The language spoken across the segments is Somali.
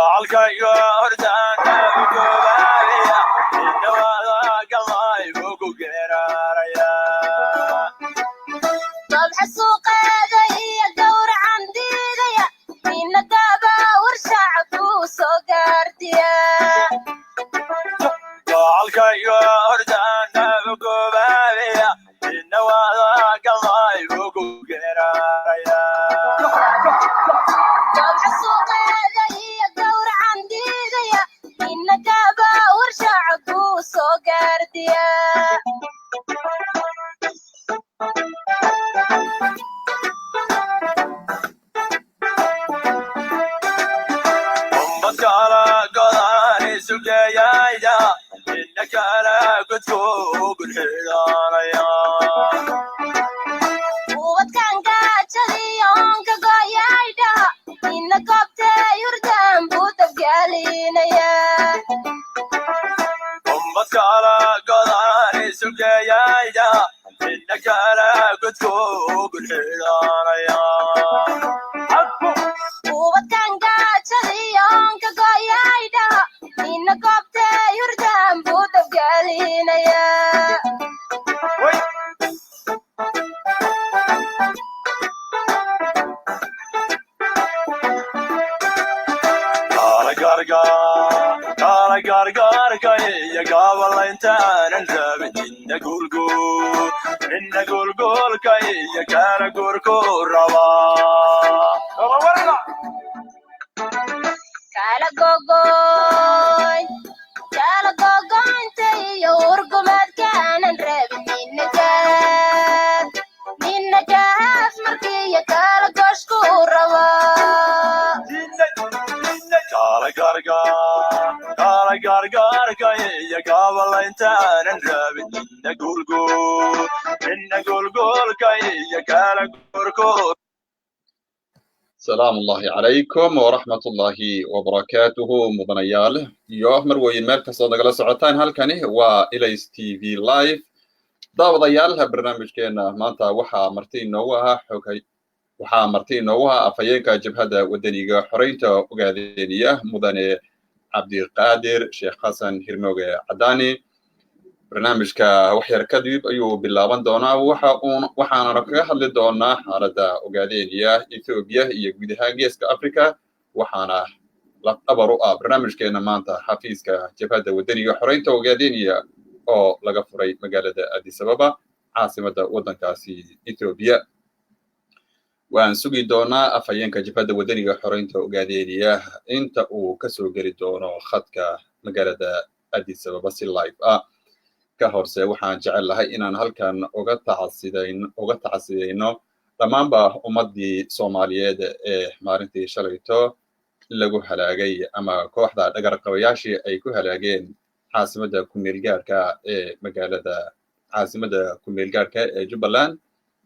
Gacalkayga hortaana ugobaabaya, indhawaada galay buu ku geeraaraya. Dabxa suuqeeda iyo gowracan diidaya, nina gaaba warshaaca kuu soo gaardiya. Gacalkayga hortaana ugobaabaya, indhawaada galay buu ku geeraaraya. Dabxa suuqeeda iyo gowracan diidaya, nina gaaba warshaaca kuu soo gaardiya. Ummad kala godaan isu geeyayda, inna kala godku gulxidhanaya. Ubadkan gaajadiyo oonka gooyaydhaha, nina goobtee yurdaan buu dabgaalinaya. Ummad kala godaan isu geeyayda, inna kala godku gulxidhanaya. Ubadkan gaajadiyo oonka gooyaydhaha, nina goobtee yurdaan buu dabgaalinaya. Kala gargaar, kala gargaarka iyo gaabalaintaanan rabin, inna guulguul, inna guulguulka iyo kala guurku rabaa. Kala gogoyn, kala gogoynta iyo urgumaadkaanan rabin, nina gaaf, nina gaaf markiiyo kala goshku rabaa. Kala gargaar, kala gargaarka iyo gaabalaintaanan rabin, inna guulguul, inna guulguulka iyo kala guurku. Salaamu ullahi calaykum waraxmat ullaahi wabarakaatuhu, mudanayaal iyo marweyn, meel kastood nagala socotaan. Halkani waa Ilays TV Live. Daawadayaal, barnaamijkeena maanta waxaa marti inoogu ahaa xogay, waxaa marti inoogu ahaa afhayeenka Jabhadda Wadaniga Xoreynta Ogaadeeniya, mudane Cabdiqaadir Sheekh Xasan Hirmooge Cadaani. Barnaamijka wax yar kadib ayuu bilaaban doonaa, waxa uun waxaanana kaga hadli doonaa xaaladda Ogaadeeniya, Ethiopia iyo guud ahaan Geeska Africa. Waxaana lafdhabar u ah barnaamijkeena maanta xafiiska Jabhadda Wadaniga Xoreynta Ogaadeeniya oo laga furay magaalada Addis Ababa, caasimadda waddankaasi Ethiopia. Waan sugi doonaa afhayeenka Jabhadda Wadaniga Xoreynta Ogaadeeniya inta uu kasoo geli doono khadka magaalada Addis Ababa si live ah. Ka horse waxaan jecel lahay inaan halkan uga tacsidayn uga tacsidayno dhammaanba ummaddii Soomaaliyeed ee maalintii shalayto lagu halaagay ama kooxda dhagarqabayaashii ay ku halaageen caasimadda ku-meelgaarka ee magaalada, caasimadda ku-meelgaarka ee Jubbaland,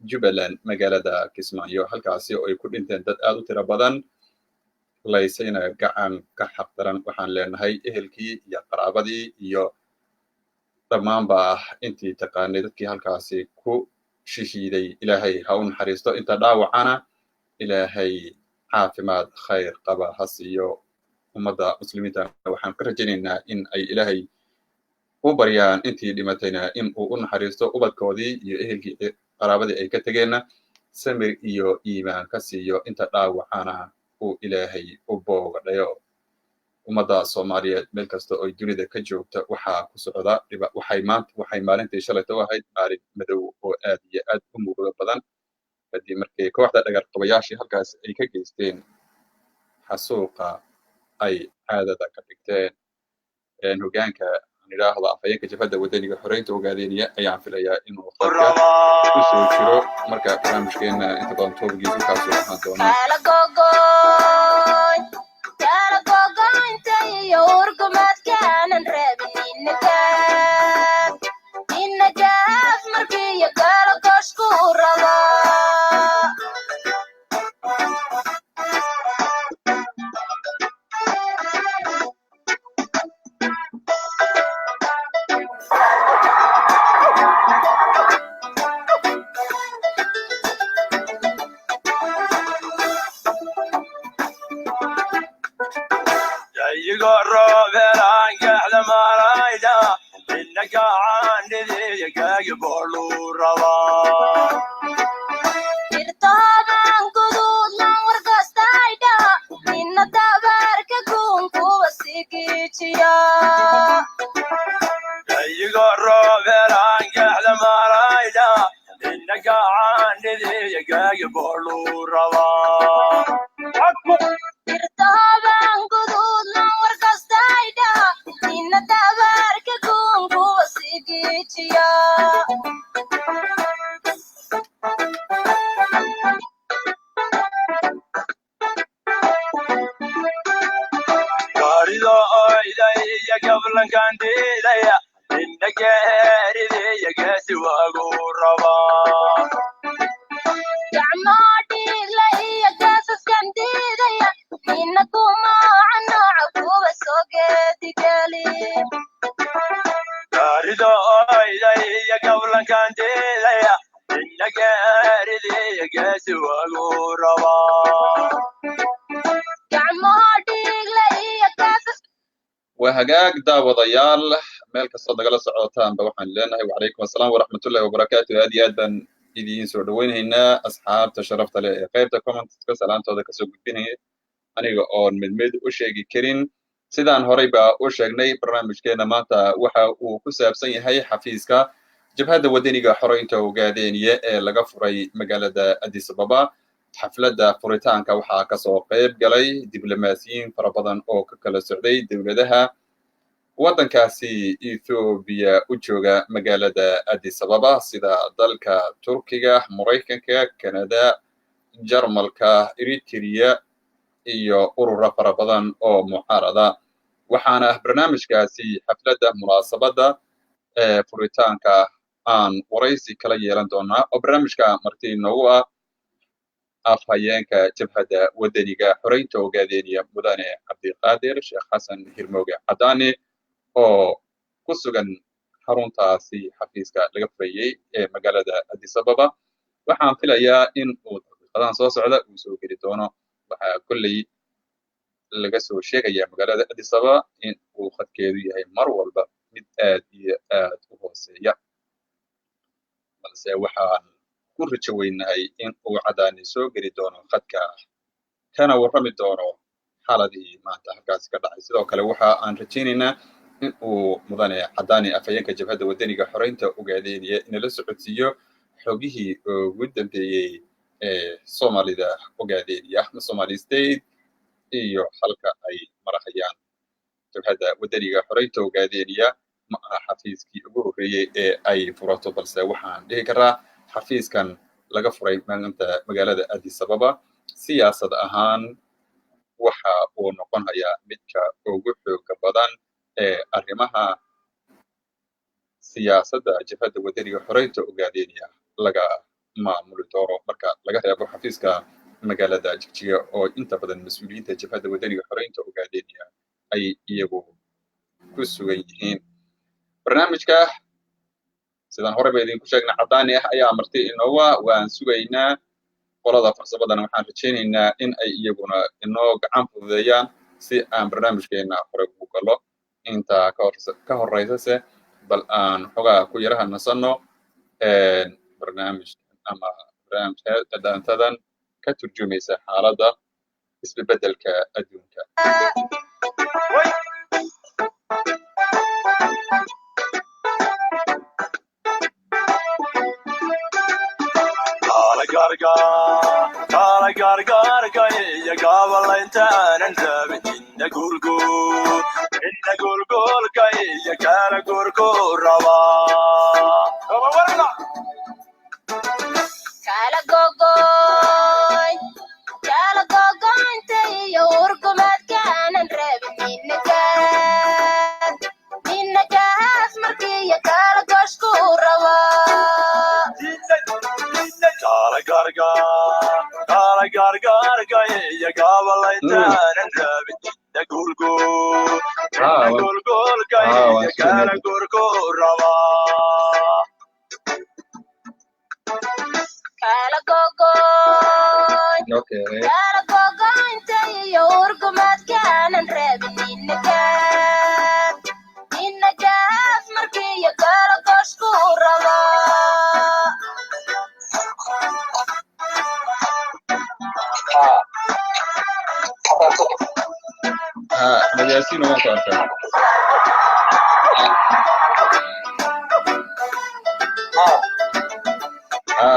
Jubbaland, magaalada Kismaayo, halkaasi oo ay ku dhinteen dad aad u tiro badan, laysayna gacan ka xaqdaran. Waxaan leenahay ehelkii iyo qaraabadii iyo dhammaanba intii taqaanay dadkii halkaasi ku shishiiday, Ilaahay ha u naxariisto. Inta dhaawacana Ilaahay caafimaad khayr qaba ha siiyo. Ummadda muslimiinta waxaan ka rajaynaynaa in ay Ilaahay u baryaan intii dhimatayna in uu u naxariisto, ubadkoodii iyo ehelkii qaraabadii ay ka tegeenna samir iyo iimaan ka siiyo, inta dhaawacana uu Ilaahay u boogadhayo. Ummadda Soomaaliyeed meel kasta oo dunida ka joogta waxaa ku socda dhiba. Waxay maanta, waxay maalintii shalayta u ahayd maalin madow oo aad iyo aad u murugo badan, kadib markii kooxda dhagarqabayaashii halkaas ay ka geysteen xasuuqa ay caadada ka dhigteen. Hogaanka aan idhaahdo afhayeenka Jabhadda Wadaniga Xoreynta Ogaadeeniya ayaan filayaa inuu khadka kusoo jiro. Marka barnaamijkeena inta badan toobigiisu kaasuu ahaan doonaa. Kala gogoyn, kala gogoynta iyo urgumaadkaanan rabin, nina gaaf, nina gaaf markiiyo kala goshku rabaa. Iyago roobelaan gaxda maarayda inna gacaanidii gaagi booluu rabaa. Irtooban guduudnan wargostaydha nina dabaarka guun kuwa sii giijiya. Iyago roobelaan gaxda maarayda inna gacaanidii gaagi booluu rabaa. Irtooban guduudnan wargostaydha nina dabaarka guun kuwa sii giijiya. Gaarido oyda iyo gablankan diidaya inna geeridiiyo geesi waagu rabaa. Gacmaha dhiigla iyo gaasaskan diidaya nina kumaaca nooca kuwa soo geedigeli. Gaarido oyda iyo gablankan diidaya inna geeridiiyo geesi waagu rabaa. Gacmaha dhiigla iyo gaasas. Waa hagaag, daawadayaal, meel kastood nagala socotaanba waxaan leenahay wacalaykum assalaam waraxmatullahi wabarakaatu. Aad iyo aad baan idiin soo dhoweynaynaa asxaabta sharafta leh ee qaybta commentska salaantooda kasoo gudbinaya, aniga oon mid mid u sheegi karin. Sidaan horey ba u sheegnay, barnaamijkeena maanta waxa uu ku saabsan yahay xafiiska Jabhadda Wadaniga Xoreynta Ogaadeniye ee laga furay magaalada Addis Ababa. Xafladda furitaanka waxaa kasoo qayb galay diblomaasiyiin fara badan oo ka kala socday dowladaha waddankaasi Ethoobiya u jooga magaalada Addis Ababa, sida dalka Turkiga, Maraykanka, Canada, Jarmalka, Eritrea iyo ururo fara badan oo mucaarada. Waxaana barnaamijkaasi xafladda munaasabadda ee furitaanka aan waraysi kala yeelan doonaa oo barnaamijka marti inoogu ah afhayeenka Jabhadda Wadaniga Xoreynta Ogaadeniya, mudane Cabdiqaadir Sheekh Xasan Hirmooge Cadaani, oo ku sugan xaruntaasi xafiiska laga furayey ee magaalada Addis Ababa. Waxaan filayaa in uu daqiiqadahan soo socda uu soo geli doono. Waxaa kolley laga soo sheegaya magaalada Addis Ababa in uu khadkeedu yahay mar walba mid aad iyo aad u hooseeya, balse waxaan ku rajo weynahay in uu Cadaani soo geli doono khadka kana warrami doono xaaladihii maanta halkaasi ka dhacay. Sidoo kale waxa aan rajaynaynaa in uu mudane Cadaani, afhayeenka Jabhadda Wadaniga Xoreynta Ogaadeniya, inala socodsiiyo xogihii ugu dambeeyey ee Soomaalida Ogaadeniya ama Somali State iyo halka ay marahayaan. Jabhadda Wadaniga Xoreynta Ogaadeniya ma aha xafiiskii ugu horreeyey ee ay furato, balse waxaan dhihi karaa xafiiskan laga furay maanta magaalada Addis Ababa siyaasad ahaan waxa uu noqonayaa midka ugu xooga badan ee arrimaha siyaasadda Jabhadda Wadaniga Xoreynta Ogaadeniya laga maamuli doono, marka laga reebo xafiiska magaalada Jigjiga oo inta badan mas-uuliyiinta Jabhadda Wadaniga Xoreynta Ogaadeniya ay iyagu ku sugan yihiin. Barnaamijka, sidaan horey ba idinku sheegnay, Caddaani ah ayaa marti inooga. Waan sugaynaa qolada farsamadana, waxaan rajaynaynaa in ay iyaguna inoo gacan fududeeyaan si aan barnaamijkeena hore ugu galo. Intaa ka horeysase bal aan xogaa ku yaraha nasanno barnaamij ama barnaamijka dhaantadan ka turjumaysa xaaladda isbedbedelka adduunka. Kala gargaar, kala gargaarka iyo gaabalaintaanan rabin inna guulguul, inna guulguulka iyo kala guurku rabaa. Kala gogoy, kala gogoynta iyo urgumadkaanan rabin ninagaas, ninagaas markiiyo kala goshku rabaa. Kala gargaar, kala gargaarka iyo gaabalaintaanan rabin inna guulguul, inna guulguulka iyo kala guurku rabaa. Kala gogoy, Okay. kala gogoynta iyo urgumadkaanan rabin ninagaas. Axmed Yaasiin, waan ku arkaa.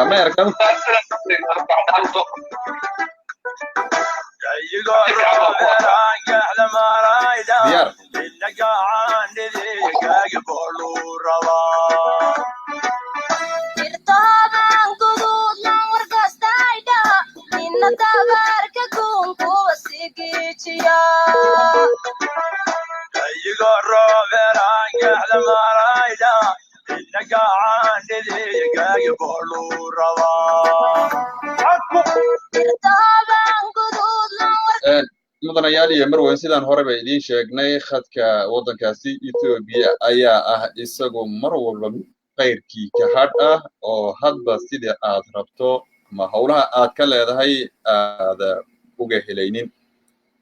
Ma aragtaa? Diyaar. Irtooban guduudnan warkastaydha nina dabaarka kuunkuwa sii giijiya. Irtooban guduudnan war Mudanayaal iyo marweyn, sidaan horeba idiin sheegnay, khadka waddankaasi Ethiopia ayaa ah isagu mar walba mid qayrkii ka hadh ah, oo hadba sida aad rabto ama howlaha aad ka leedahay aada uga helaynin.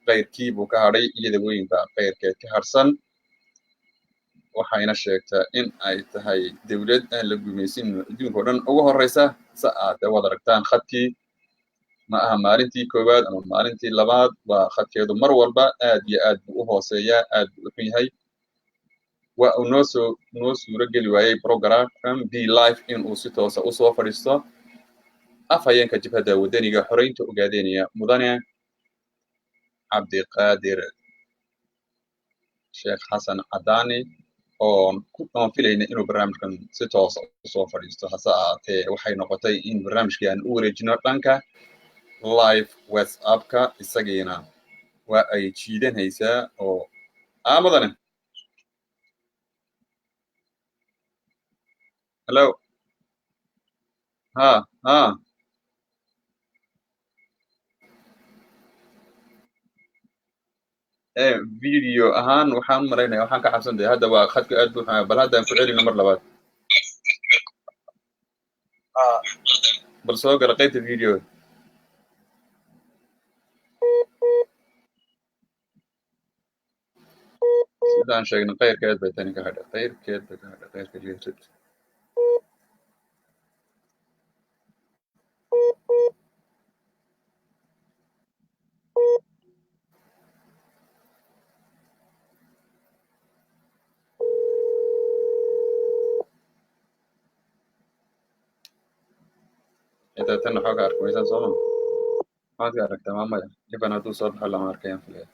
Qayrkii buu ka hadhay, iyada weyn baa qayrkeed ka hadhsan. Waxayna sheegtaa in ay tahay dowlad aan la gumaysin adduunka oo dhan ugu horeysa. Se aad waad aragtaan, khadkii ma aha maalintii koowaad ama maalintii labaad, waa khadkeedu mar walba aad iyo aad buu u hooseeyaa, aad buu u xun yahay. Waa uu noo suuro geli waayey programkan B Live in uu si toosa usoo fadhiisto afhayeenka Jabhadda Wadaniga Xoreynta Ogaadeynaya, mudane Cabdiqaadir Sheekh Xasan Cadaani, oon oon filayna inuu barnaamijkan si toosa usoo fadhiisto. Hase ahaatee, waxay noqotay in barnaamijkii aan u wareejino dhanka live WhatsAppka, isagiina waa ay jiidanaysaa oo mudane. Hello, ha ha video ahaan waxaan u malaynaya, waxaan ka cabsantahay hadda waa khadka aad buu xumaya. Bal haddaan ku celino mar labaad, bal soo gala qaybta video. Sidaan sheegnay, qayrkeed bay tani ka hadhay, qayrkeed bay ka hadhay, qayrka liirsid. Intaa tan waxaa ka arki maysaan sooma? Maxaad ka aragtaa? Maa maya, iban hadduu soo baxo lama arkayaan filaya.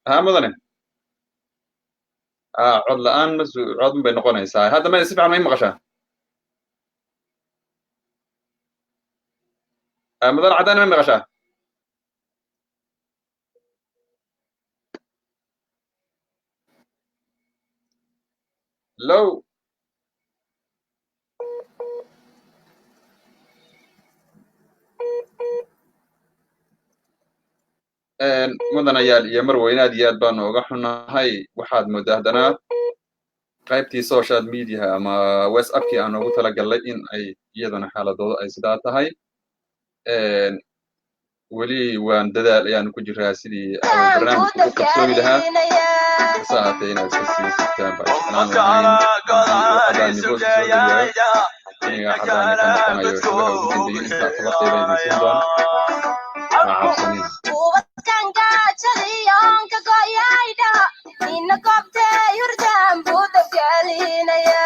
Ha mudane, cod la-aan ma cod bay noqonaysaa hadda. Ma si fiican ma ii maqashaa? Mudane Cadaan, ma maqashaa? Hello. Mudanayaal iyo marweyne, aad iyo aad baanu uga xunahay. Waxaad moodaa haddana qaybtii social mediaha ama WhatsAppkii aan ugu talagalnay in ay iyadana xaaladooda ay sidaa tahay. Weli waan dadaal ayaanu ku jiraa sidii barnaamijku u qabsoomi lahaa. Hase ahaatee, inaad iska sii sugtaan baa jeclaan lahayn. Haddii uu Cadaani booska soo geliyo, aniga Cadaani ka noqonayo xogaha ugu dambeeyey intaa tabartayda idin siin doona. Ha cabsanin. Ubadkan gaajadiyoonka goyaydha nina goobtay hurdaan buu dabgaalinaya.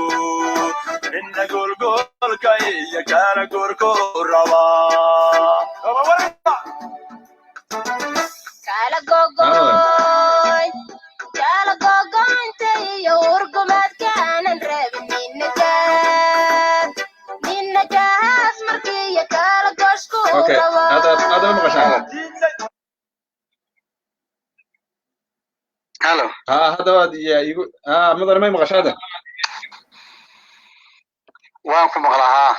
Inna gurgurka iyo kala gurku rabaa. Kala gogoyn, kala gogoynta iyo urgumaadkaanan rabin nina gaad nina gaas markiiyo kala goshku Okay, hadda hadda ma maqashaan? Hello. Ha, hadda waad iya igu ha. Mudane, may maqashaa hadda? Waan ku maqlaa, haa.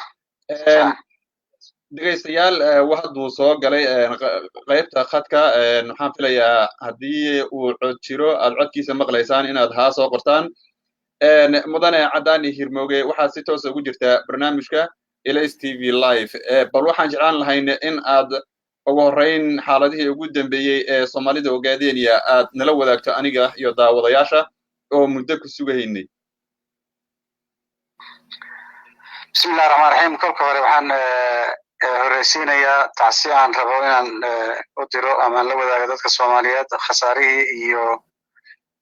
Dhegaystayaal, hadduu soo galay qaybta khadka. Waxaan filayaa haddii uu cod jiro aad codkiisa maqlaysaan inaad haa soo qortaan. Mudane Cadani Hirmooge, waxaad si toosa ugu jirtaa barnaamijka Ilays TV Live. Bal waxaan jeclaan lahayn in aad ugu horreyn xaaladihii ugu dambeeyey ee Soomaalida Ogaadeniya aad nala wadaagto aniga iyo daawadayaasha oo muddo ku sugahaynay. Bismillahi raxmaan raxiim. Kolka hore waxaan horeysiinayaa tacsi aan rabo inaan u diro ama aan la wadaago dadka Soomaaliyeed khasaarihii iyo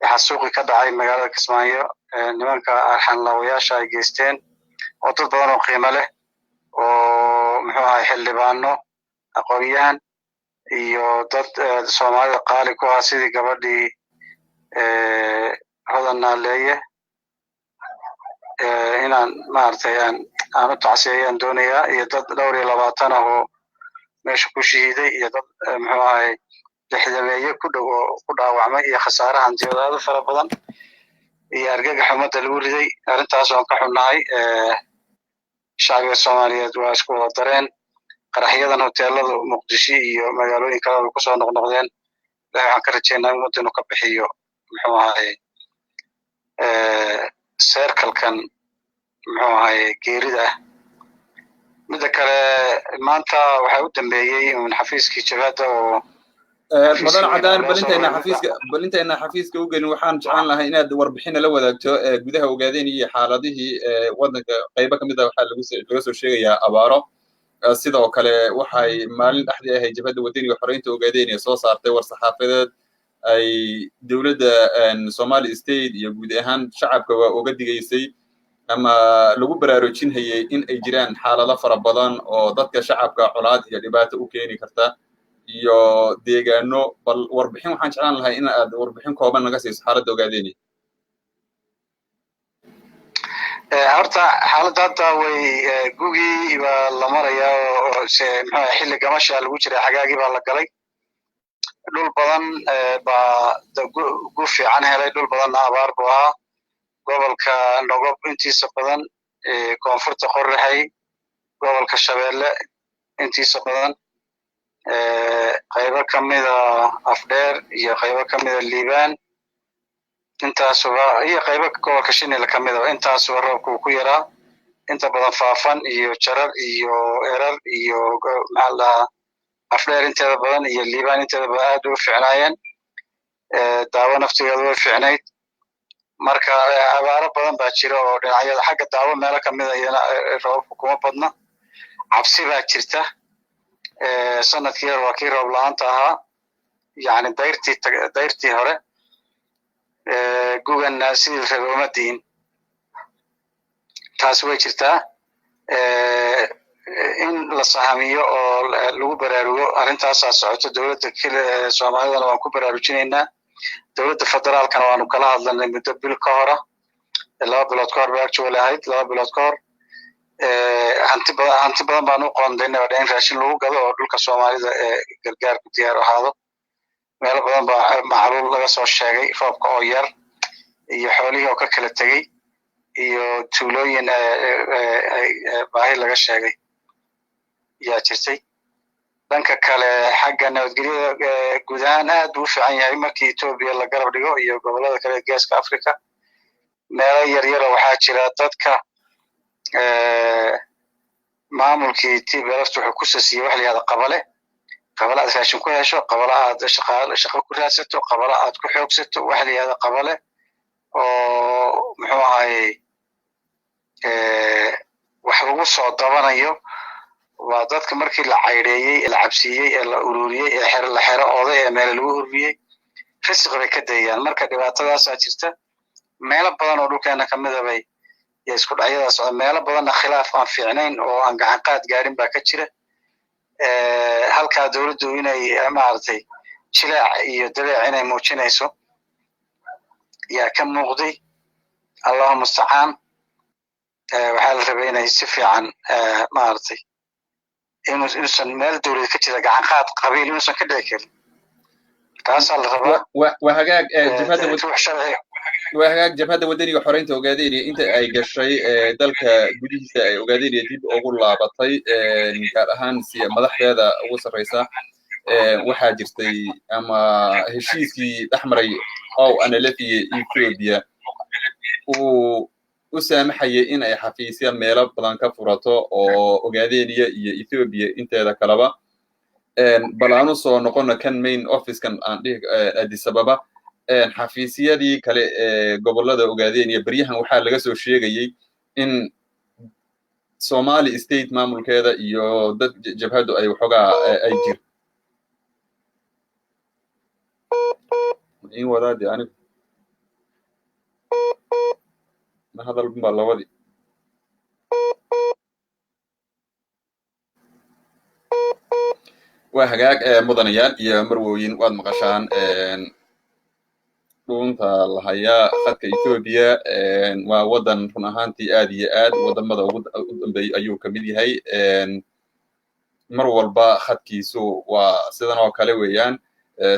xasuuqii ka dhacay magaalada Kismaayo, nimanka arxanlaawayaasha ay geysteen oo dad badan oo qiimo leh oo muxuu ahay xildhibaano, aqoonyahan iyo dad Soomaalida qaali ku ah, sidii gabadhii Hodan Naaleeye, inaan maaragtay aan u tacsiyeeyaan doonayaa, iyo dad dhowr iyo labaatan ah oo meesha ku shahiiday, iyo dad muxuu ahay lixdameeye ku dhow oo ku dhaawacmay, iyo khasaaraha hantiyadeed fara badan iyo argagax ummadda lagu riday. Arrintaas oon ka xunnahay. Shacbiga Soomaaliyeed waa isku wada dareen. Qaraxyadan hoteeladu Muqdisho iyo magaalooyin kale way kusoo noqnoqdeen. Ilahay waxaan ka rajeynaa in ummadda inuu ka bixiyo muxuu ahay seerkalkan muxuu ahay geerida ah. Midda kale, maanta waxaa u dambeeyey un xafiiskii jabhadda oo Mudan Cadaan, balintayna xafiiska, balintayna xafiiska u gelin, waxaan jeclaan lahay inaad warbixina la wadaagto gudaha Ogaadeen iyo xaaladihii waddanka. Qaybo ka mid ah waxaa lagu laga soo sheegayaa abaaro. Sidoo kale waxay maalin dhexdii ahayd Jabhadda Wadaniga Xoreynta Ogaadeen soo saartay war saxaafadeed ay dowladda Somali State iyo guud ahaan shacabka waa uga digaysay ama lagu baraarujinhayay in ay jiraan xaalado fara badan oo dadka shacabka colaad iyo dhibaato u keeni karta iyo deegaano. Bal warbixin waxaan jeclaan lahay in aad warbixin kooban naga siiso xaaladda Ogaadeni. Horta xaaladda hadda way gugii baa la marayaa oo se muxuu xilli gamasha lagu jiray, xagaagii baa la galay. Dhul badan baa gu fiican helay, dhul badanna abaar buu ahaa. Gobolka Nogob intiisa badan, koonfurta Qorraxay, gobolka Shabeelle intiisa badan, qaybo kamida Afdheer iyo qaybo kamida Liibaan intaasuba, iyo qaybo gobolka Shinile kamida intaasuba roobka uu ku yaraa. Inta badan Faafan iyo Jarar iyo Erar iyo maxaa la dhahaa Afdheer inteeda badan iyo Liibaan inteeda badan aad u fiicnaayeen. Daawo naftigeedu way fiicnayd. Marka abaaro badan baa jira oo dhinacyada xagga Daawo meelo kamida iyana roobabku kuma badna. Cabsi baa jirta. Sanadkii hore waa kii roob la-aanta ahaa, yani dayrtii dayrtii hore, guganna sidii rabe uma diin. Taasi way jirtaa. In la sahamiyo oo lagu baraarugo arrintaasaa socoto. Dowladda Soomaalidana waan ku baraarujinaynaa, dowladda federaalkana waanu kala hadlanay muddo bil ka hora, 2 bilood ka hor bay actually ahayd, 2 bilood ka hor. Hanti badan, hanti badan baan u qoondaynay oo in raashin lagu gado oo dhulka Soomaalida ee gargaarku diyaar ahaado. Meelo badan baa macluul laga soo sheegay, roobka oo yar iyo xoolihii oo ka kala tegey iyo tuulooyin baahi laga sheegay yaa jirtay. Dhanka kale, xagga nabadgelyada guud ahaan aad buu u fiican yahay markii Etoobiya la garab dhigo iyo gobollada kale ee Geeska Africa. Meelo yaryara waxaa jira dadka maamulkii TPLF wuxuu ku sasiyey waxa la yihahda qabale. Qabale aad raashin ku hesho, qabale aad shaqo ku raadsato, qabale aad ku xoogsato, waxa la yihahda qabale oo muxuu ahaayey wax lagu soo dabanayo. Waa dadka markii la caydheeyey ee la cabsiiyey ee la ururiyey ee xero la xero ooday ee meele lagu ururiyey, risiq bay ka dayayaan. Marka dhibaatadaasaa jirta meelo badan oo dhulkeena kamida bay iyo isku dhacyadaa socda. Meelo badanna khilaaf aan fiicnayn oo aan gacan qaad gaadhin baa ka jira. Halkaa dowladdu inay maaragtay jilaac iyo dabeec inay muujinayso yaa ka muuqday. Allahu mustacaan. Waxaa la rabay inay si fiican maaragtay inuusan meel dowlad ka jira gacan qaad qabiil inuusan ka dhici karin, taasaa la rabaa. Waa hagaag. Jabhadda ruux sharci Waa hagaag. Jabhadda Waddaniga Xoreynta Ogaadeenaya inta ay gashay dalka gudihiisa ay Ogaadeenaya dib ugu laabatay, gaar ahaan si madaxdeeda ugu sarreysa, waxaa jirtay ama heshiiskii dhex maray ONLF iyo Ethiopia uu u saamaxayay in ay xafiisya meelo badan ka furato oo Ogaadeniya iyo Ethiopia inteeda kaleba. Bal aan u soo noqono kan main officekan aan dhihi Addis Ababa. Xafiisyadii kale ee gobollada Ogaadeniya beryahan waxaa laga soo sheegayey in Somali State maamulkeeda iyo dad jabhaddu ay waxoogaa ay jir in wadaadi anigu ma hadal baa labadii. Waa hagaag, mudanayaal iyo marwooyin, waad maqashaan dhuunta la hayaa khadka Ethiopia. Waa waddan run ahaantii aad iyo aad wadamada ugu u dambeeyay ayuu kamid yahay. Mar walba khadkiisu waa sidan oo kale weeyaan.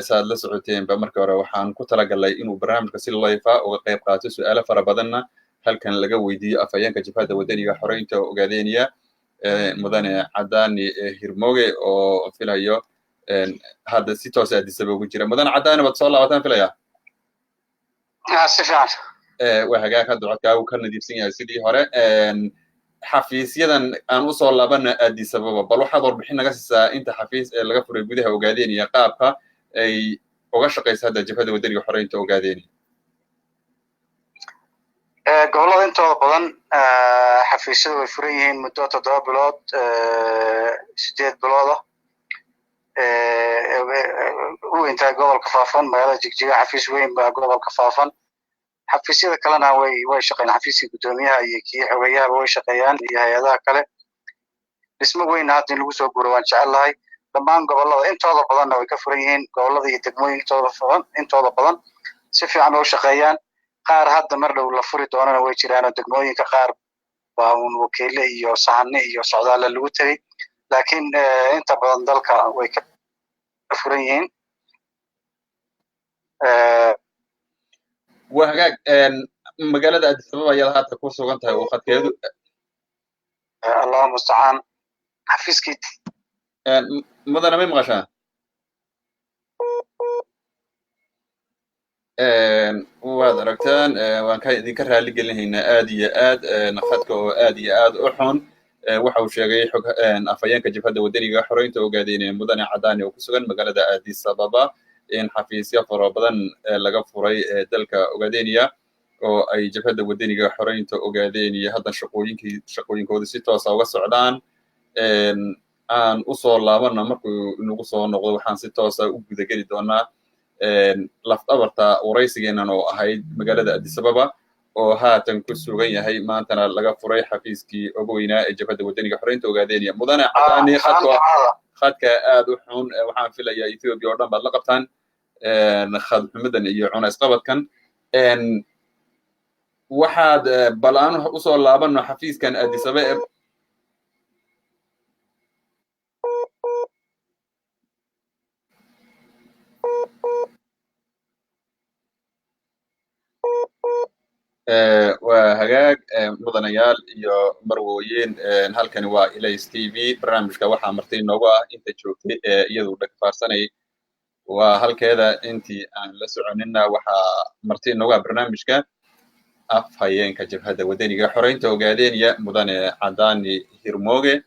Saad la socoteenba, markii hore waxaan ku talagalay inuu barnaamijka si live ah uga qayb qaato, su'aalo fara badanna halkan laga weydiiyo afhayeenka Jabhadda Waddaniga Xoreynta Ogaadeniya, mudane Cadani Hirmoge, oo filayo hadda si toos Addis Ababa ugu jira. Mudane Cadani, waad soo laabataan filaya. Si fiican. Waa hagaag, hadda codkaagu ka nadiifsan yahay sidii hore. Xafiisyadan aan usoo laabana Addis Ababa, bal waxaad warbixin naga siisaa inta xafiis ee laga furay gudaha Ogaadeniya, qaabka ay uga shaqaysa hadda Jabhadda Waddaniga Xoreynta Ogaadeniya. Gobollada intooda badan xafiisyadu way furan yihiin muddo 7 bilood, 8 bilood ah. U weyntahay gobolka Faafan, magaalada Jigjiga xafiis weyn baa gobolka Faafan. Xafiisyada kalena way shaqeeyaan, xafiiskii guddoomiyaha iyo kii xogayahaba way shaqeeyaan iyo hay-adaha kale. Dhismo weyn hadda in lagu soo guuro waan jecel lahay. Dhammaan gobollada intooda badanna way ka furan yihiin, gobollada iyo degmooyinkooda furan intooda badan si fiican oo shaqeeyaan. Qaar hadda mar dhow la furi doonana way jiraan, oo degmooyinka qaar baa un wakiile iyo sahane iyo socdaale lagu tegey, laakiin inta badan dalka way ka furan yihiin. Waa hagaag. Magaalada Addis Ababa ayaad haatan ku sugan tahay oo khadkeedu Allahu mustacaan, xafiiskii Mudane, may maqashaa? Waad aragtaan, waan ka idinka raali gelinaynaa aad iyo aad khadka oo aad iyo aad u xun. Waxa uu sheegay xog afhayeenka Jabhadda Waddaniga Xoreynta Ogaadeenaya, mudane Cadani, oo ku sugan magaalada Addis Ababa, in xafiisyo fara badan laga furay dalka Ogaadeniya oo ay Jabhadda Waddaniga Xoreynta Ogaadeniya hadda shaqooyinkii shaqooyinkooda si toosa uga socdaan. Aan usoo laabana markuu inagu soo noqdo, waxaan si toosa u gudageli doonaa lafdhabarta waraysigeenan oo ahayd magaalada Addis Ababa oo haatan ku sugan yahay, maantana laga furay xafiiskii ugu weynaa ee Jabhadda Waddaniga Xoreynta Ogaadeniya. Mudane Cadani, khadka aad u xun. Waxaan filayaa Ethiopia oo dhan baad la qabtaan khad xumadan iyo cunays qabadkan. Waxaad bal aan usoo laabano xafiiskan Addis Ababa ee Waa hagaag, mudanayaal iyo marwooyin, halkani waa Ilays TV. Barnaamijka waxaa marti inoogu ah inta joogtay ee iyadu dhagfaarsanayay waa halkeeda, intii aan la soconina waxaa marti inoogu ah barnaamijka afhayeenka Jabhadda Waddaniga Xoreynta Ogaadeniya, mudane Cadani Hirmooge,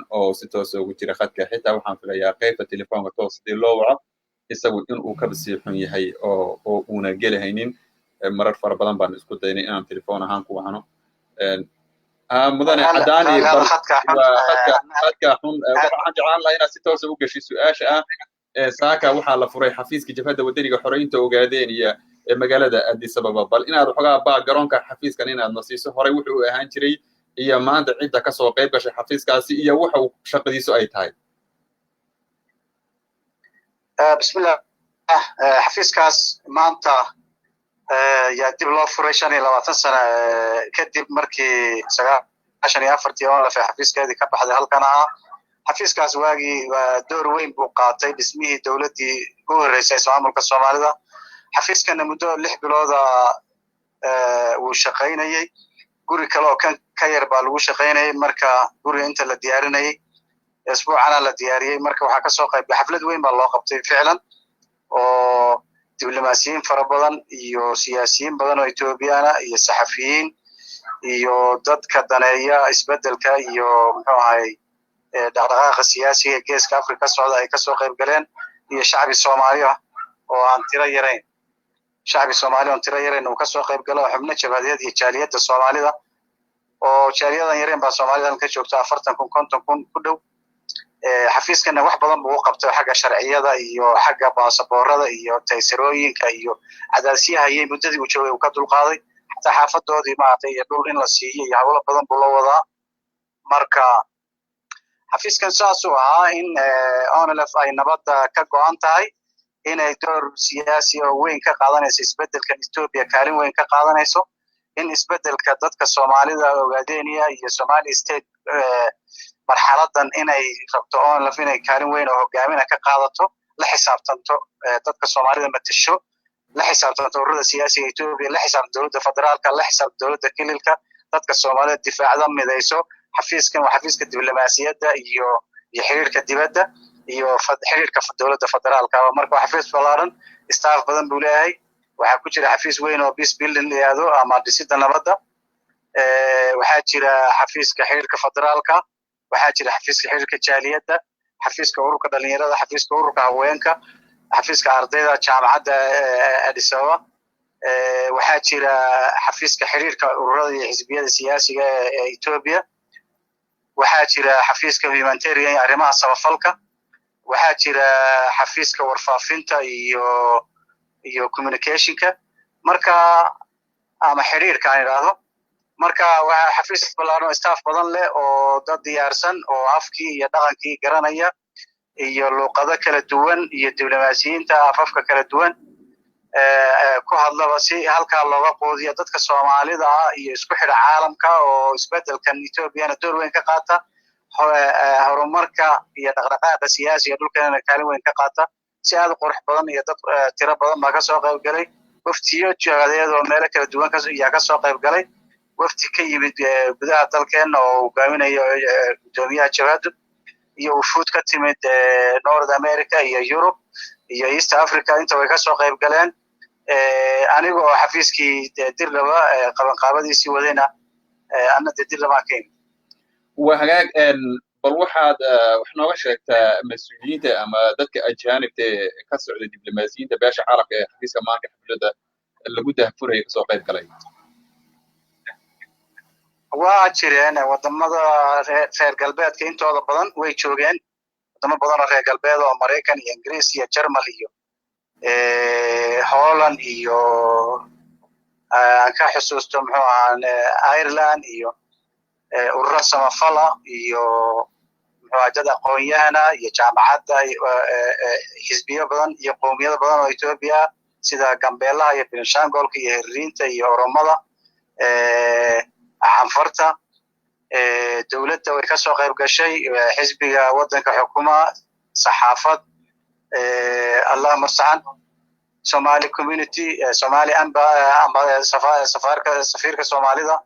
oo si toosa ugu jira khadka. Xitaa waxaan filayaa qaybta telefoonka toos hadii loo waco isagu inuu kaba sii xun yahay oo uuna gelahaynin. Marar fara badan baan isku daynay inaan telefoon ahaan ku wacno mudane Cadani. Khadka xun. Waxaan jeclaan lahaa inaad si toosa u gashay su-aasha ah saaka waxaa la furay xafiiska Jabhadda Waddaniga Xoreynta Ogaadeniya ee magaalada Addis Ababa. Bal inaad waxoogaa baa garoonka xafiiskan inaad nasiiso, horey wuxuu ahaan jiray iyo maanta cidda kasoo qayb gashay xafiiskaasi iyo waxa uu shaqadiisu ay tahay. Bismillah, xafiiskaas maanta yaa dib loo furay 25 sano kadib markii 94-tii ONLF xafiiskeedii ka baxday halkan ahaa. Xafiiskaas waagii door weyn buu qaatay dhismihii dowladdii u horreysay ismaamulka Soomaalida. Xafiiskana muddo 6 bilooda wuu shaqaynayey. Guri kale oo kan ka yar baa lagu shaqaynayay. Marka guriga inta la diyaarinayay, isbuucana la diyaariyey. Marka waxaa kasoo qayb, xaflad weyn baa loo qabtay ficlan, oo diblomaasiyiin fara badan iyo siyaasiyiin badan oo Ethoobiyaana iyo saxafiyiin iyo dadka daneeya isbeddelka iyo, muxuu ahay, dhaqdhaqaaqa siyaasiga ee Geeska Africa ka socda ay kasoo qayb galeen, iyo shacbi Soomaali ah oo aan tiro yarayn, shacbi Soomaali oon tiro yarayn uu kasoo qayb galo, oo xubno jabhadeed iyo jaaliyadda Soomaalida, oo jaaliyadan yareen baa Soomaalida halkan ka joogta, 40,000, 50,000 ku dhow. Xafiiskana wax badan buu u qabtay xagga sharciyada iyo xagga baasaboorada iyo taysarooyinka iyo cadaasyaha ayay muddadii uu joogay uu ka dulqaaday. Xataa xaafadoodii, maaragtay, iyo dhul in la siiyo iyo hawlo badan buu la wadaa. Marka xafiiskan saasuu ahaa, in ONLF ay nabadda ka go'an tahay, inay door siyaasi oo weyn ka qaadanayso isbeddelkan Ethiopia, kaalin weyn ka qaadanayso in isbeddelka dadka Soomaalida Ogaadenia iyo Somali State marxaladan inay rabto ONLF inay kaalin weyn oo hogaamina ka qaadato, la xisaabtanto dadka Soomaalida matasho, la xisaabtanto ururada siyaasiga Ethiopia, la xisaabtanto dowladda federaalka, la xisaabtanto dowladda kililka, dadka Soomaalida difaacda, midayso. Xafiiskan waa xafiiska diblomaasiyadda iyo xiriirka dibadda iyo xiriirka dowladda federaalka. Marka waa xafiis ballaaran, staff badan buu leeyahay. Waxaa ku jira xafiis weyn oo peace building la yidhaahdo ama dhisidda nabadda. Waxaa jira xafiiska xiriirka federaalka, waxaa jira xafiiska xiriirka jaaliyadda, xafiiska ururka dhalinyarada, xafiiska ururka haweenka, xafiiska ardayda jaamacadda Addis Ababa. Waxaa jira xafiiska xiriirka ururada iyo xisbiyada siyaasiga ee Ethiopia. Waxaa jira xafiiska humanitarian, arrimaha samafalka. Waxaa jira xafiiska warfaafinta iyo communicationka, marka ama xiriirka aan idhaahdo. Marka waa xafiis ballaaran oo staff badan leh, oo dad diyaarsan oo afkii iyo dhaqankii garanaya iyo luuqado kala duwan iyo diblomaasiyiinta afafka kala duwan ku hadlaba, si halkaa looga quudiyo dadka Soomaalida ah iyo isku xidha caalamka, oo isbeddelkan Ethoobiana door weyn ka qaata, horumarka iyo dhaqdhaqaaqa siyaasiga dhulkeenana kaalin weyn ka qaata. Si aad u qurux badan iyo dad tiro badan baa kasoo qayb galay. Waftiyo jabhadeed oo meelo kala duwan ayaa kasoo qayb galay, wafti ka yimid gudaha dalkeenna oo hogaaminayo guddoomiyaha jabhaddu, iyo wufuud ka timid North America iyo Europe iyo East Africa, inta way kasoo qayb galeen. Aniga oo xafiiskii Dirlaba qabanqaabadiisii wadayna, anna dee Dirlabaan ka imid. Waa hagaag. Bal waxaad wax nooga sheegtaa mas-uuliyiinta ama dadka ajaanibta ee ka socda, diblomaasiyiinta beesha caalamka ee xafiiska maanka xafladda lagu daahfuraya kasoo qayb galay. Waa jireen wadamada reer galbeedka intooda badan way joogeen, wadamo badan oo reer galbeed oo Maraykan iyo Ingiriis iyo Jermal iyo Holland iyo aan ka xusuusto, muxuu ahaa, Ireland, iyo ururo samafala iyo, muxuu ahaa, dad aqoon-yahana iyo jaamacadda, xisbiyo badan iyo qowmiyado badan oo Ethiopia, sida Gambeelaha iyo Benishangolka iyo Herriinta iyo Oromada, Canfarta. Dowladda way kasoo qayb gashay, xisbiga waddanka xukuma, saxaafad, Allah mustacaan, Somali community, Somali amba safaarka, safiirka Soomaalida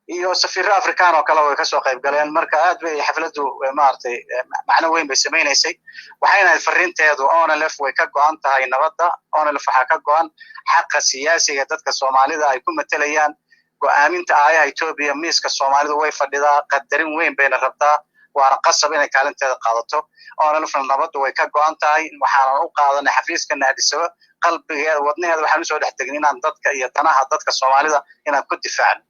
iyo safiirro Afrikaan oo kale way kasoo qayb galeen. Marka aad bay xafladdu, maaragtay, macno weyn bay samaynaysay. Waxayna ahayd fariinteedu: ONLF way ka go'an tahay nabadda, ONLF waxaa ka go'an xaqa siyaasiga dadka Soomaalida ay ku matelayaan go'aaminta aayaha Ethiopia. Miiska Soomaalidu way fadhidaa, qadarin weyn bayna rabtaa, waana qasab inay kaalinteeda qaadato. ONLFna nabaddu way ka go'an tahay. Waxaanan u qaadanay xafiiskana Addis Ababa qalbigeeda, wadnaheeda waxaan usoo dhex tegnay inaan dadka iyo danaha dadka Soomaalida inaan ku difaacno.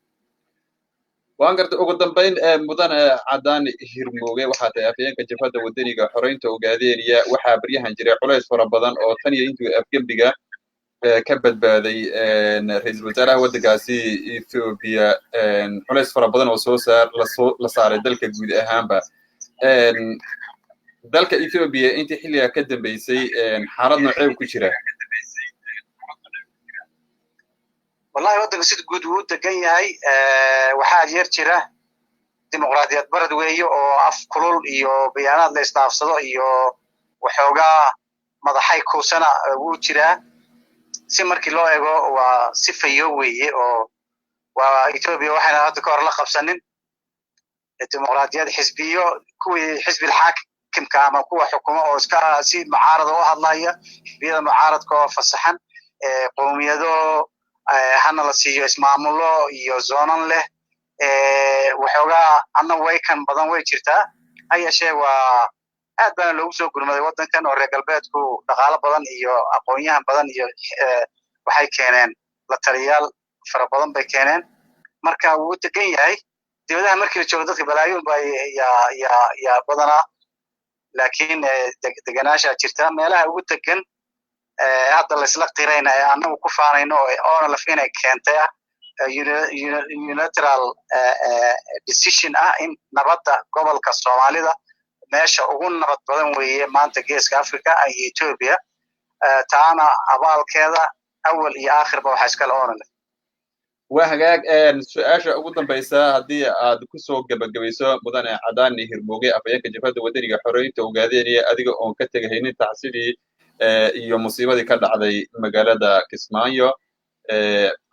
Waan gartay. Ugu dambayn, mudane Cadaani Hirmooge, waxaa tahay afhayeenka Jabhadda Wadaniga Xoreynta Ogaadeniya. Waxaa baryahan jiray culays fara badan oo tan iyo intuu afgembiga ka badbaaday ra-iisul wasaaraha waddankaasi Ethiopia, culays fara badan oo soo saar lasoo la saaray dalka guud ahaanba, dalka Ethiopia. Intii xilligaa ka dambeysay xaalad noocee ku jira? Wallahi, waddanka sida guud wuu degan yahay. Waxaa yar jira dimuqraadiyad barad weeye, oo af kulul iyo bayaanaad la isdhaafsado iyo waxoogaa madaxay kuusana wuu jiraa. Si markii loo eego waa si fayo weeye, oo waa Ethiopia waxayna hadda ka hor la qabsanin dimuqraadiyad, xisbiyo, kuwii xisbil xaakimka ama kuwa xukuma oo iska si mucaarada u hadlaya, xisbiyada mucaaradka oo fasaxan, qowmiyado hana la siiyo ismaamulo iyo zoonan leh. Waxoogaa anna waykan badan way jirtaa, ha yeeshee waa aad baana loogu soo gurmaday waddankan, oo reer galbeedku dhaqaalo badan iyo aqoon-yahan badan iyo waxay keeneen la taliyaal fara badan bay keeneen. Marka wuu degan yahay. Dibadaha markii la joogo dadka balaayuun baa yaa badanaa, laakiin deganaashaa jirta. Meelaha ugu degan hadda laysla qirayna ee annagu ku faanayno oo ONLF inay keentay ah unilateral decision ah in nabadda gobolka Soomaalida meesha ugu nabad badan weeye maanta Geeska Africa iyo Ethiopia. Taana abaalkeeda awal iyo aakhirba waxaa iskale ONLF. Waa hagaag. Su-aasha ugu dambaysa haddii aad kusoo gebagabayso, mudane Cadaani Hirmooge, afhayeenka Jabhadda Wadaniga Xoreynta Ogaadeenaya, adiga oon ka tegahaynin tacsidii iyo musiibadii ka dhacday magaalada Kismaayo,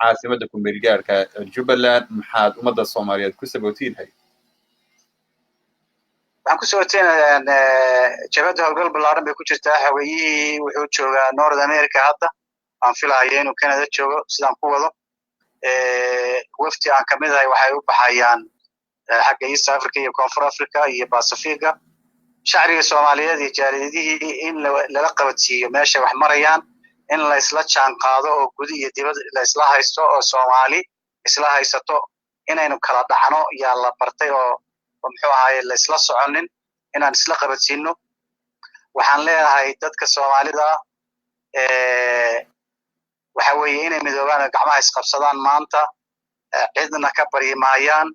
caasimadda kumeel gaarka Jubbaland, maxaad ummadda Soomaaliyeed ku sabootiinhay? Waxaan ku sabootiinayaa, jabhadda howlgal ballaaran bay ku jirtaa. Xogeyihii wuxuu joogaa North America hadda, aan filahayo inuu Canada joogo sidaan ku wado. Wafdi aan kamid ahay waxay u baxayaan xagga East Africa iyo Koonfur Africa iyo Pacifiga. Shacbiga Soomaaliyeed iyo jaaliyadihii in lala qabadsiiyo meeshay wax marayaan, in la isla jaan qaado oo gudi iyo dibad la isla haysto oo Soomaali isla haysato. Inaynu kala dhacno yaa la bartay oo muxuu ahaye la isla soconin, inaan isla qabadsiino. Waxaan leeyahay dadka Soomaalida waxa weeye inay midoobaan oo gacmaha isqabsadaan. Maanta cidna ka baryi maayaan,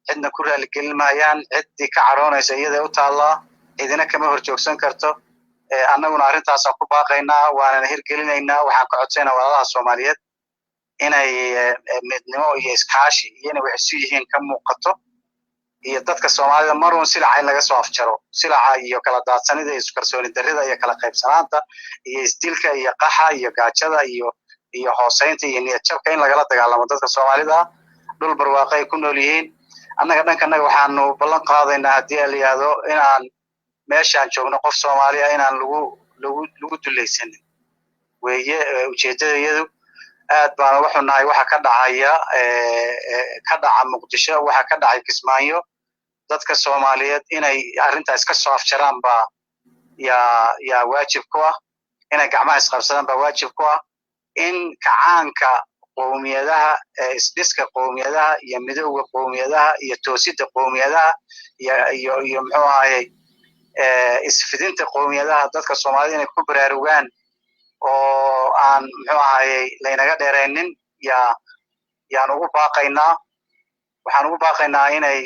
cidna ku raaligelin maayaan. Ciddii ka caroonaysa iyaday u taallaa, cidina kama hor joogsan karto. Annaguna arrintaasaan ku baaqaynaa, waanana hirgelinaynaa. Waxaan ka codsaynaa walaalaha Soomaaliyeed inay midnimo iyo iskaashi iyo inay wax isu yihiin ka muuqato, iyo dadka Soomaalida maruun silaca in laga soo afjaro, silaca iyo kala daadsanida iyo iskalsooni darrida iyo kala qaybsanaanta iyo isdilka iyo qaxa iyo gaajada iyo hooseynta iyo niyad jabka in lagala dagaalamo dadka Soomaalida. Dhul barwaaqo ay ku nool yihiin. Annaga dhankanaga waxaanu ballan qaadaynaa, haddii la yidhaahdo, inaan meeshaan joogno qof Soomaaliya inaan lagu dulaysanin weeye ujeeddada iyadu. Aad baan uga xunnahay waxa ka dhacaya, ka dhaca Muqdisho, waxa ka dhacay Kismaayo. Dadka Soomaaliyeed inay arrintaas ka soo afjaraan baa yaa waajib ku ah, inay gacmaha isqabsadaan baa waajib ku ah, in kacaanka qowmiyadaha, isdhiska qowmiyadaha iyo midowga qowmiyadaha iyo toosidda qowmiyadaha iyo muxuu ahayey isfidinta qowmiyadaha, dadka Soomaalida inay ku baraarugaan oo aan muxuu ahayey laynaga dheeraynin yaan ugu baaqaynaa. Waxaan ugu baaqaynaa inay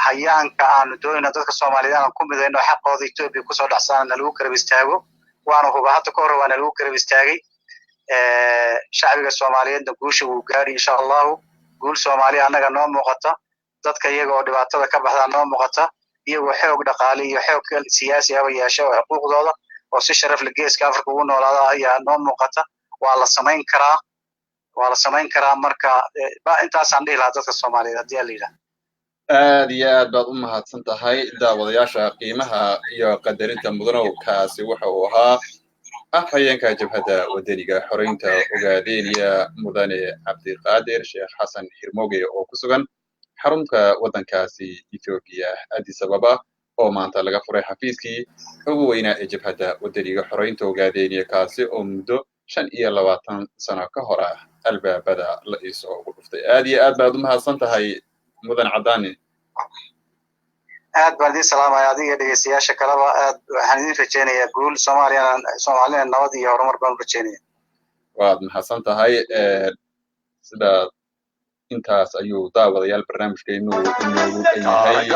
hayaanka aanu doonayno dadka Soomaaliyeed aan ku midayno, xaqooda Ethiopia kusoo dhacsaana nalagu garab istaago. Waana huba hadda ka hor waa nalagu garab istaagay. Shacbiga Soomaaliyeedna guusha wuu gaari insha Allahu. Guul Soomaaliya annaga noo muuqata, dadka iyaga oo dhibaatada ka baxdaa noo muuqata, iyagoo xoog dhaqaale iyo xoog siyaasi aba yeesha oo xuquuqdooda oo si sharaf leh Geeska Afrika ugu noolaada ayaa noo muuqata. Waa la samayn karaa, waa la samayn karaa. Marka intaasaan dhihi lahaa dadka Soomaaliyeed haddii la yidhaha. Aad iyo aad baad u mahadsan tahay. Daawadayaasha qiimaha iyo qadarinta mudanow, kaasi waxa uu ahaa afhayeenka Jabhadda Wadaniga Xoreynta Ogaadeeniya, mudane Cabdiqaadir Sheekh Xasan Hirmoge, oo ku sugan xarunta waddankaasi Ethiopia, Addis Ababa, oo maanta laga furay xafiiskii ugu weynaa ee Jabhadda Wadaniga Xoreynta Ogaadeeniya, kaasi oo muddo 25 sano ka hor ah albaabada la iisoo ugu dhuftay. Aad iyo aad baad u mahadsan tahay, mudan Cadaani. Aad baan idin salaamaya adiga dhegeystayaasha kaleba. Aad waxaan idin rajaynayaa guul Soomaaliyana, Soomaalina nabad iyo horumar baan u rajaynaya. Waad mahadsan tahay. Sidaa intaas ayuu daawadayaal barnaamijkeenu inoogu dhan yahay.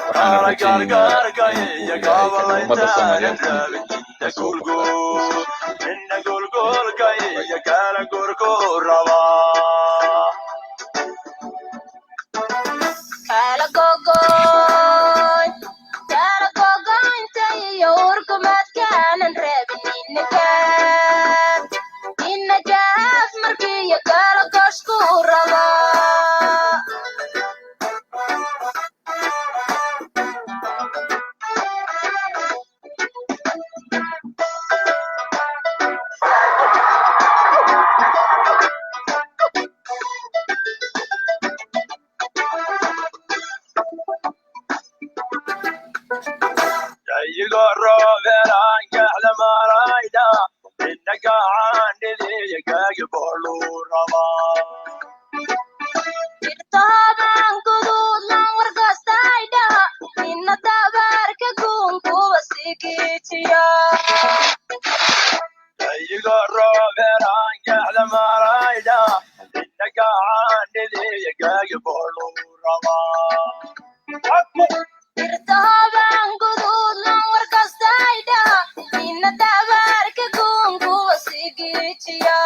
Waxaana rajaynaynaa in uu Ilaahay ka dhigo ummadda Soomaaliyeed mid kasoo baxda. Inna golgolka iyo kala gorko rabaa. Kala gogoyn, kala gogoynta iyo urkumadkaanan rabin ninka. Iyagoo roobeeraan gaxda maarayda inna gacaandhidiya gaagi booluu rabaa. Irtooban guduudlan wargoostayda, nina dabaarka guunkuba sii giijiya. Iyagoo roobeeraan gaxda maarayda inna gacaandhidiya gaagi booluu rabaa. Irtooban guduudlan wargoostayda, nina dabaarka guunkuba sii giijiya.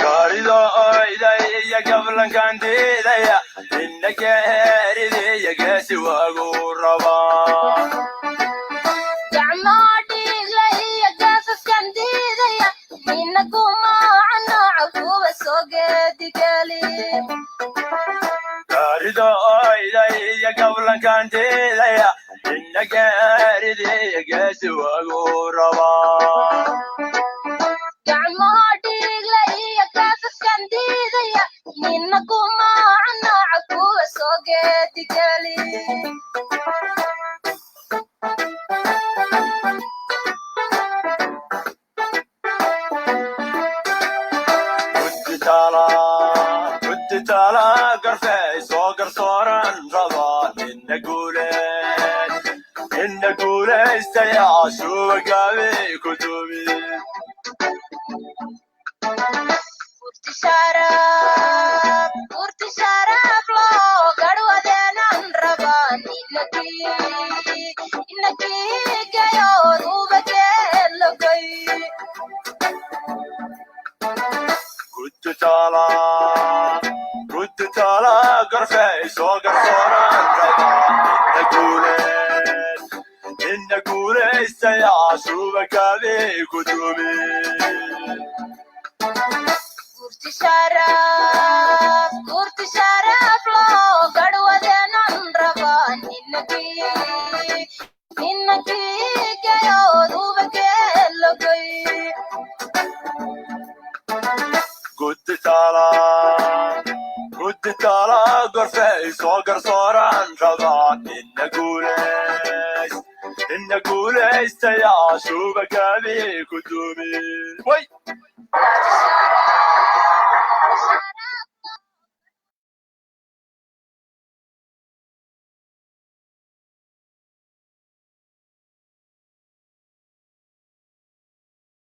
Gaarido oyda iyo gablankan diidaya inna geeridiya geesi waagu rabaa. Gacmaha dhiigla iyo gaafafkan diidaya, nina gumaaca nooca kuwa soo geedigeli. Gaarido oyda iyo gablankan diidaya inna geeridiya geesi waagu rabaa. Gacmaha dhiigla iyo gaafafkan diidaya, nina gumaaca nooca kuwa soo geedigeli. Guddi taala guddi taala garfee soo garsooran rabaa inna guuleed inna guulaystayaa suuba gaabi ku duubi. Urti sharaf, urti sharaf loo garwadeenan rabaa, ninakii, inakii gayoon ubageelogay. Guddi taala guddi taala garfee soo garsooran rabaa inna guuleed inna guulaystayaa suuba gaabi ku duubi. Urti sharaf, urti sharaf loo garwadeenan rabaa, ninakii, ninakii gayoon ubageelogay. Guddi taala guddi taala gorfee soo garsooran rabaa inna guulays inna guulaystayaa suuba gaabi ku duubi. Way! Urti sharaf,